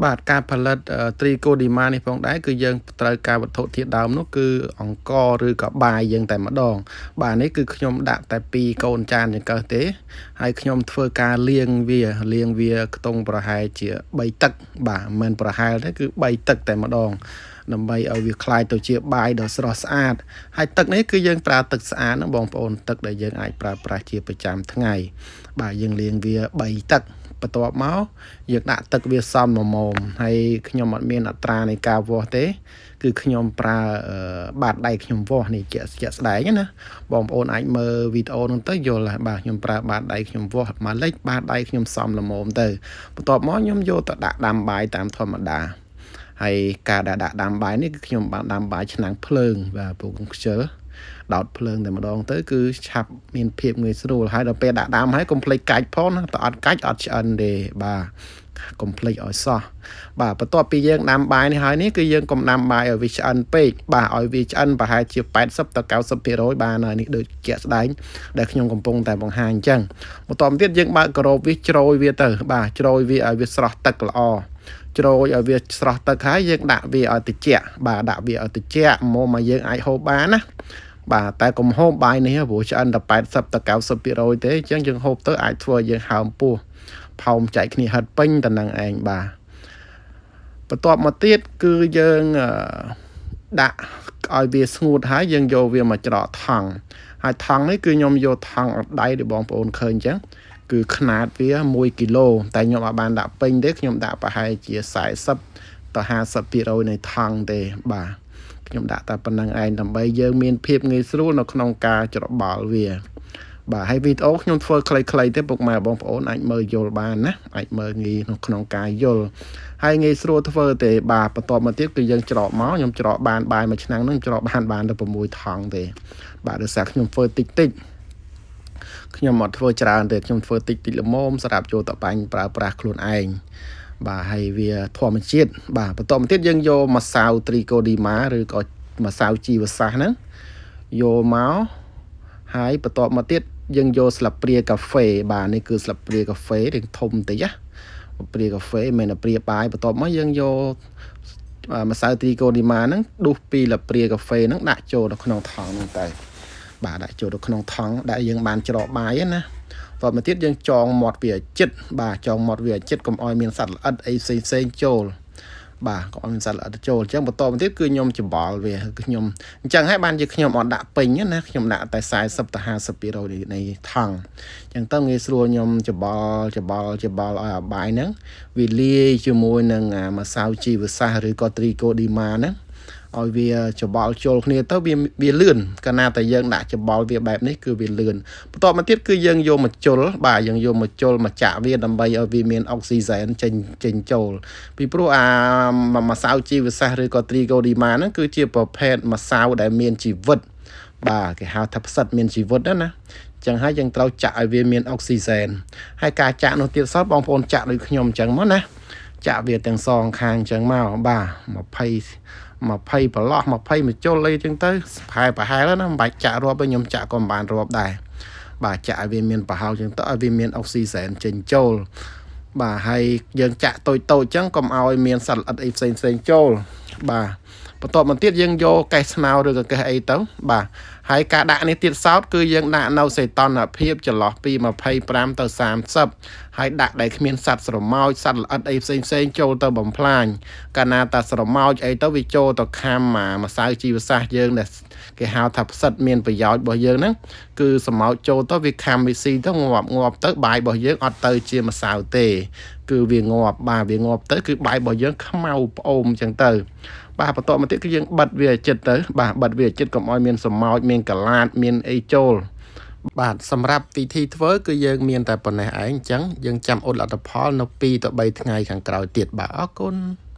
បាទការផលិត Trichoderma នេះផងដែរគឺយើងត្រូវការវត្ថុធាតុដើមនោះគឺអង្ករឬក៏បាយយើងតែម្ដង បាទនេះគឺខ្ញុំដាក់តែ2កូនចានចង្កឹះទេហើយខ្ញុំធ្វើការលាងវាលាងវាខ្ទង់ប្រហែលជា3ទឹកបាទមិនប្រហែលទេគឺ3ទឹកតែម្ដងដើម្បីឲ្យវាคล้ายទៅជាបាយដ៏ស្រស់ស្អាតហើយទឹកនេះគឺយើងប្រើទឹកស្អាតណាបងប្អូនទឹកដែលយើងអាចប្រើប្រាស់ជាប្រចាំថ្ងៃបាទយើងលាងវា3ទឹកបន្ទាប់មកយើងដាក់ទឹកវាសមល្មមហើយខ្ញុំអត់មានអត្រានៃការវាស់ទេគឺខ្ញុំប្រើបាតដៃខ្ញុំវាស់នេះជាក់ជាក់ស្ដែងណាបងប្អូនអាចមើលវីដេអូហ្នឹងទៅយល់ហើយបាទខ្ញុំប្រើបាតដៃខ្ញុំវាស់មកលិចបាតដៃខ្ញុំសមល្មមទៅបន្ទាប់មកខ្ញុំយកទៅដាក់ដាំបាយតាមធម្មតាហើយការដែលដាក់ដាំបាយនេះគឺខ្ញុំបានដាំបាយឆ្នាំងភ្លើងបាទពូកខ្ជិលដោតភ្លើងតែម្ដងទៅគឺឆាប់មានភាពងាយស្រួលហើយដល់ពេលដាក់ដាំហើយកុំភ្លេចកាច់ផងណាតើអត់កាច់អត់ឆ្អិនទេបាទកុំភ្លេចឲ្យសោះបាទបន្ទាប់ពីយើងដាំបាយនេះហើយនេះគឺយើងកុំដាំបាយឲ្យវាឆ្អិនពេកបាទឲ្យវាឆ្អិនប្រហែលជា80ទៅ90%បានហើយនេះដូចជាក់ស្ដែងដែលខ្ញុំកំពុងតែបង្ហាញអញ្ចឹងបន្តមកទៀតយើងបើកការ៉ូបវាជ្រោយវាទៅបាទជ្រោយវាឲ្យវាស្រស់ទឹកល្អជ្រោយឲ្យវាស្រស់ទឹកហើយយើងដាក់វាឲ្យត្រជាក់បាទដាក់វាឲ្យត្រជាក់មកមកយើងអាចហូបបានណាបាទតែកុំហូបបាយនេះព្រោះឆ្អិនតែ80ទៅ90%ទេអញ្ចឹងយើងហូបទៅអាចធ្វើឲ្យយើងហើមពោះផោមចែកគ្នាហិតពេញតែនឹងឯងបាទបន្ទាប់មកទៀតគឺយើងដាក់ឲ្យវាស្ងួតហើយយើងយកវាមកច្រកថង់ហើយថង់នេះគឺខ្ញុំយកថង់អត់ដៃដែលបងប្អូនឃើញអញ្ចឹងគឺខ្នាតវា1គីឡូតែខ្ញុំអត់បានដាក់ពេញទេខ្ញុំដាក់ប្រហែលជា40ទៅ50%នៃថង់ទេបាទខ្ញុំដាក់តែប៉ុណ្្នឹងឯងដើម្បីយើងមានភាពងាយស្រួលនៅក្នុងការច្របល់វាបាទហើយវីដេអូខ្ញុំធ្វើខ្លីៗទេពុកម៉ែបងប្អូនអាចមើលយល់បានណាអាចមើលងាយក្នុងការយល់ហើយងាយស្រួលធ្វើទេបាទបន្ទាប់មកទៀតគឺយើងច្រកមកខ្ញុំច្រកបានបាយមួយឆ្នាំងហ្នឹងច្រកបានបានទៅ6ថង់ទេបាទដោយសារខ្ញុំធ្វើតិចតិចខ្ញុំអត់ធ្វើច្រើនទេខ្ញុំធ្វើតិចតិចល្មមសម្រាប់ចូលតបាញ់ប្រើប្រាស់ខ្លួនឯងបាទហើយវាធម្មជាតិបាទបន្តមកទៀតយើងយកម្សៅ Trichoderma ឬក៏ម្សៅជីវសាស្ត្រហ្នឹងយកមកហើយបន្ទាប់មកទៀតយើងយកស្លាបព្រាកាហ្វេបាទនេះគឺស្លាបព្រាកាហ្វេរៀងធំបន្តិចណាព្រាកាហ្វេមិនមែនព្រាបាយបន្ទាប់មកយើងយកម្សៅ Trichoderma ហ្នឹងដុសពីស្លាបព្រាកាហ្វេហ្នឹងដាក់ចូលនៅក្នុងថង់ហ្នឹងទៅបាទដាក់ចូលទៅក្នុងថង់ដែលយើងបានច្រកបាយណាតមកទៀតយើងចងមាត់វាឲ្យជិតបាទចងមាត់វាឲ្យជិតកុំឲ្យមានសត្វល្អិតអីផ្សេងផ្សេងចូលបាទកុំឲ្យមានសត្វល្អិតចូលអញ្ចឹងបន្តមកទៀតគឺខ្ញុំច្បល់វាខ្ញុំអញ្ចឹងហើយបានជាខ្ញុំអត់ដាក់ពេញណាខ្ញុំដាក់តែ40ទៅ50%នៃថង់អញ្ចឹងទៅងាយស្រួលខ្ញុំច្បល់ច្បល់ច្បល់ឲ្យអាបាយហ្នឹងវាលាយជាមួយនឹងម្សៅជីវសាស្ត្រឬក៏ Trichoderma ហ្នឹងឲ្យវាច្បល់ចូលគ្នាទៅវាវាលឿនកាលណាតែយើងដាក់ច្បល់វាបែបនេះគឺវាលឿនបន្ទាប់មកទៀតគឺយើងយកមកជុលបាទយើងយកមកជុលមកចាក់វាដើម្បីឲ្យវាមានអុកស៊ីសែនចេញចេញចូលពីព្រោះអាម្សៅជីវសាស្ត្រឬក៏ Trichoderma ហ្នឹងគឺជាប្រភេទម្សៅដែលមានជីវិតបាទគេហៅថាផ្សិតមានជីវិតណាចឹងហើយយើងត្រូវចាក់ឲ្យវាមានអុកស៊ីសែនហើយការចាក់នោះទៀតសោតបងប្អូនចាក់ដូចខ្ញុំចឹងមកណាចាក់វាទាំងសងខាងចឹងមកបាទ20ប្រឡោះ20មជុលអីចឹងទៅប្រហែលប្រហែលណាមិនបាច់ចាក់រាប់ទេខ្ញុំចាក់ក៏មិនបានរាប់ដែរបាទចាក់ឲ្យវាមានប្រហោងចឹងទៅឲ្យវាមានអុកស៊ីសែនចេញចូលបាទហើយយើងចាក់តូចតូចចឹងកុំឲ្យមានសត្វល្អិតអីផ្សេងផ្សេងចូលបាទបន្ទាប់មកទៀតយើងយកកេះស្នោឬក៏កេះអីទៅបាទហើយការដាក់នេះទៀតសោតគឺយើងដាក់នៅសីតុណ្ហភាពចន្លោះពី25ទៅ30ហើយដាក់ដែលគ្មានសត្វស្រមោចសត្វល្អិតអីផ្សេងផ្សេងចូលទៅបំផ្លាញកាលណាតាស្រមោចអីទៅវាចូលទៅខាំម្សៅជីវសាស្ត្រយើងដែលគេហៅថាផ្សិតមានប្រយោជន៍របស់យើងហ្នឹងគឺស្រមោចចូលទៅវាខាំវាស៊ីទៅងាប់ងាប់ទៅបាយរបស់យើងអត់ទៅជាម្សៅទេគឺវាងាប់បាទវាងាប់ទៅគឺបាយរបស់យើងខ្មៅផ្អូមអញ្ចឹងទៅបាទបន្តមកទៀតគឺយើងបិទវាឲ្យជិតទៅបាទបិទវាឲ្យជិតកុំឲ្យមានស្រមោចមានកាឡាតមានអីចូលបាទសម្រាប់វិធីធ្វើគឺយើងមានតែប៉ុណ្ណេះឯងអញ្ចឹងយើងចាំអ៊ុតលទ្ធផលនៅ2ទៅ3ថ្ងៃខាងក្រោយទៀតបាទអរគុណ។